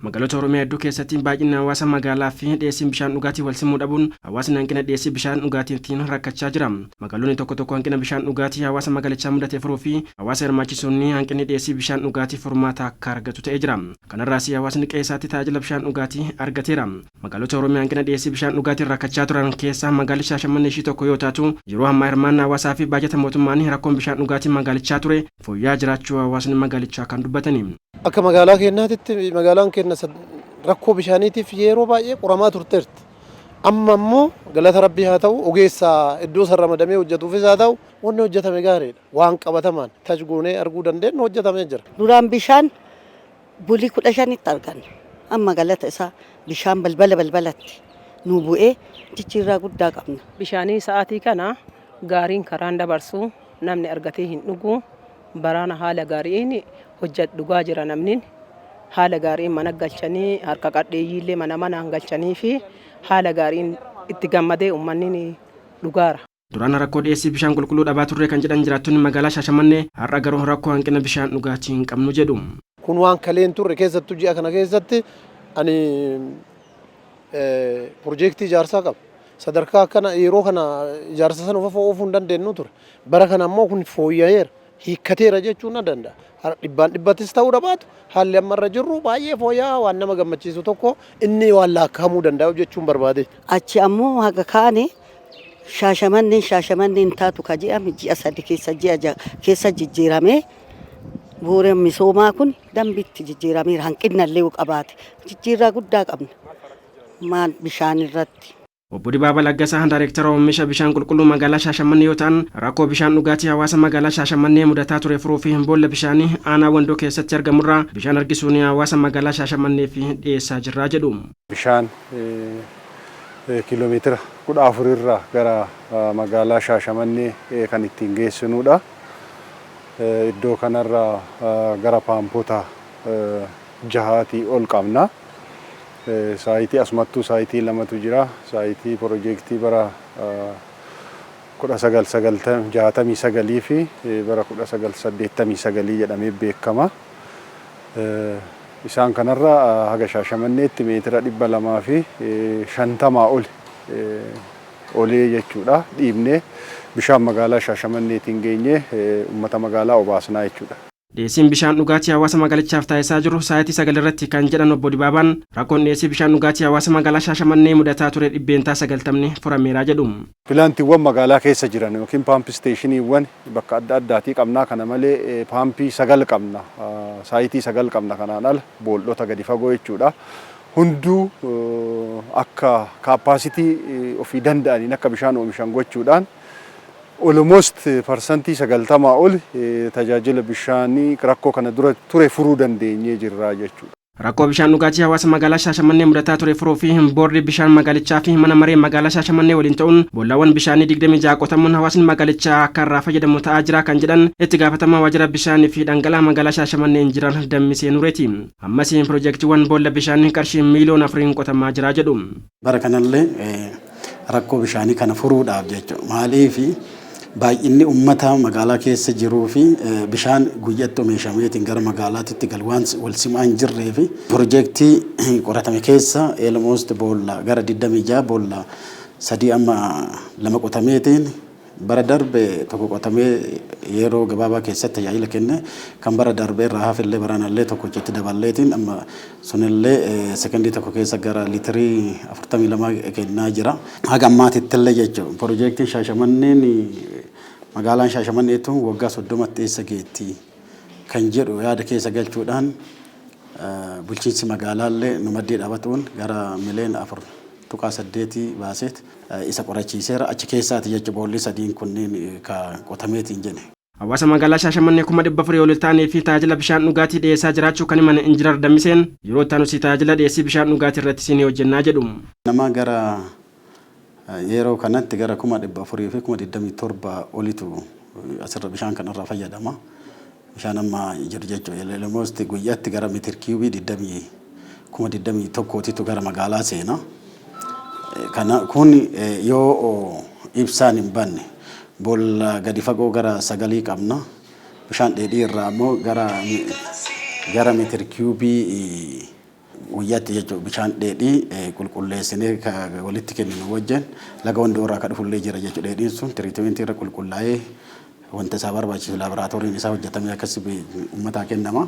Magaalota Oromiyaa hedduu keessatti baay'inni hawaasa magaalaa fi dhiyeessiin bishaan dhugaatii wal simuu dhabuun hawaasni hanqina dhiyeessii bishaan dhugaatiitiin rakkachaa jira. Magaalonni tokko tokko hanqina bishaan dhugaatii hawaasa magaalichaa mudate furuu fi hawaasa hirmaachisuun hanqinni dhiyeessii bishaan dhugaatii furmaata akka argatu ta'ee jira. Kanarraas hawaasni qe'ee isaatti tajaajila bishaan dhugaatii argateera. Magaalota Oromiyaa hanqina dhiyeessii bishaan dhugaatiin rakkachaa turan keessaa magaalli Shaashamannee ishii tokko yoo taatu, yeroo ammaa hirmaannaa hawaasaa fi baajata mootummaan rakkoon bishaan dhugaatii magaalichaa ture fooyya'aa jiraachuu hawaasni magaalichaa kan dubbatani. Akka magaalaa keenyaatitti magaalaan keenya rakkoo bishaaniitiif yeroo baay'ee qoramaa turteerti. Amma immoo galata Rabbii haa ta'u, ogeessa iddoo san ramadamee hojjetuufis haa ta'u, wanni hojjetame gaariidha. Waan qabatamaan taj goonee arguu dandeenyu hojjetamee jira. Duraan bishaan bulii 15tti arganna. Amma galata isaa bishaan balbala balbalatti nu bu'ee jijjiirraa guddaa qabna. Bishaanii sa'aatii kana gaariin karaan dabarsu namni argatee hin dhugu. Baraana haala gaariin hojjat dhugaa jira. Namni haala gaariin mana galchanii, harka qadheeyyiillee mana manaan galchanii fi haala gaariin itti gammadee uummanni dhugaara. Duraan rakkoo dhiyeessii bishaan qulqulluu dhabaa turre kan jedhan jiraattonni magaalaa Shaashamannee, har'a garuu rakkoo hanqina bishaan dhugaatii hin qabnu jedhu. Kun waan kaleen turre. Keessattuu ji'a kana keessatti ani piroojeektii ijaarsaa qaba. Sadarkaa akkana yeroo kana ijaarsa sana ofa oofuu hin dandeenyu ture. Bara kana immoo kun fooyya'eera. Hiikkateera jechuun na danda'a. Dhibbaan dhibbattis ta'uu dhabaatu, haalli amma irra jirru baay'ee fooyya'aa waan nama gammachiisu tokko inni waan lakkaa'amuu danda'u jechuun barbaade. Achi ammoo haga kaane Shaashamanneen Shaashamanneen taatu ka jedhame ji'a 3 keessa, ji'a 6 keessa jijjiiramee, bu'uura misoomaa kun dambiitti jijjiirameera. Hanqinna illee yoo qabaate jijjiirraa guddaa qabna maal bishaan irratti. Obbo Dibaabaa Laggasaa Daayireektara Oomisha Bishaan Qulqulluu Magaalaa Shaashamannee yoo ta'an, rakkoo bishaan dhugaatii hawaasa magaalaa Shaashamannee mudataa ture furuu fi boolla bishaanii aanaa Wandoo keessatti argamurraa bishaan harkisuun hawaasa magaalaa Shaashamanneef dhiyeessaa jirraa jedhu. Bishaan kiiloomeetira 14 irraa gara magaalaa Shaashamannee kan ittiin geessinudha. Iddoo kanarraa gara paampota jahaatii ol qabna. Saayitii asumattuu saayitii lamatu jira. Saayitii piroojeektii bara 1969 fi bara 1989 jedhamee beekama. Isaan kanarra haga Shaashamanneetti meetira 250 ol olee jechuudha. Dhiibnee bishaan magaalaa Shaashamanneetiin geenyee uummata magaalaa obaasnaa jechuudha. Dhiyeessiin bishaan dhugaatii hawaasa magaalichaaf taasisaa jiru sa'aatii 9 irratti kan jedhan obbo Dibaabaan, rakkoon dhiyeessii bishaan dhugaatii hawaasa magaalaa Shaashamannee mudataa ture 90% furameeraa jedhu. Pilaantiiwwan magaalaa keessa jiran yookiin pump stationiiwwan bakka adda addaatii qabnaa. Kana malee paampii sagal qabna, saayitii sagal qabna. Kanaan ala boollota gadi fagoo jechuudha. Hunduu akka capacity ofii danda'aniin akka bishaan oomishan gochuudhaan almost 90% ol tajaajila bishaanii rakkoo kana dura ture furuu dandeenyee jirra jechuudha. Rakkoo bishaan dhugaatii hawaasa magaalaa Shaashamannee mudataa ture furuu fi boordii bishaan magaalichaa fi mana maree magaalaa Shaashamannee waliin ta'uun boollaawwan bishaanii 26 qotamuun hawaasni magaalichaa akka irraa fayyadamu ta'aa jira kan jedhan itti gaafatamaa waajjira bishaanii fi dhangala'aa magaalaa Shaashamannee Injinar Dammisee Nureeti. Ammas piroojeektiiwwan boolla bishaanii qarshii miiliyoona 4n qotamaa jira jedhu. Bara kanallee rakkoo bishaanii kana furuudhaaf jechuudha. Maaliif, baay'inni uummata magaalaa keessa jiruu fi bishaan guyyatti oomishameetiin gara magaalaatitti galu waan wal simaa hin jirree fi piroojeektii qoratame keessa almost boolla gara 26, boolla sadii amma lama qotameetiin, bara darbe tokko qotamee yeroo gabaabaa keessatti tajaajila kenne. Kan bara darbe irraa hafellee baranallee tokkochatti daballeetiin amma sunillee sekondii tokko keessa gara liitirii 42 kennaa jira. Haga ammaatittillee jechuun piroojeektiin Shaashamanneen, magaalaan Shaashamannee tun waggaa 30tti eessa geetti kan jedhu yaada keessa galchuudhaan, bulchiinsi magaalaallee nu maddii dhaabatuun gara miliyoona 4.8 baaseet isa qorachiiseera. Achi keessaati jecha boolli sadiin kunneen ka qotameetiin jedhe. Hawaasa magaalaa Shaashamannee 400,000 ol ta'anii fi tajaajila bishaan dhugaatii dhiyeessaa jiraachuu kan himan Injinar Dammiseen, yeroo itti aanus tajaajila dhiyeessii bishaan dhugaatii irratti isin hojjennaa jedhu. Nama gara yeroo kanatti gara 427,000 olitu asirra bishaan kanarraa fayyadama. Bishaan amma jiru jechuudha. Almost guyyaatti gara meter cube 21,000titu gara magaalaa seena. Kana kun yoo ibsaan hin banne, boolla gadi fagoo gara sagalii qabna. Bishaan dheedhii irraa immoo gara meter cube Guyyaatti jechuudha bishaan dheedhii qulqulleessinee walitti kenninu wajjin laga Wandoo irraa ka dhufullee jira jechuudha. Dheedhiin sun treatmentii irra qulqullaa'ee, wanta isaa barbaachisu laaboraatooriin isaa hojjetamee akkas uummataa kennama.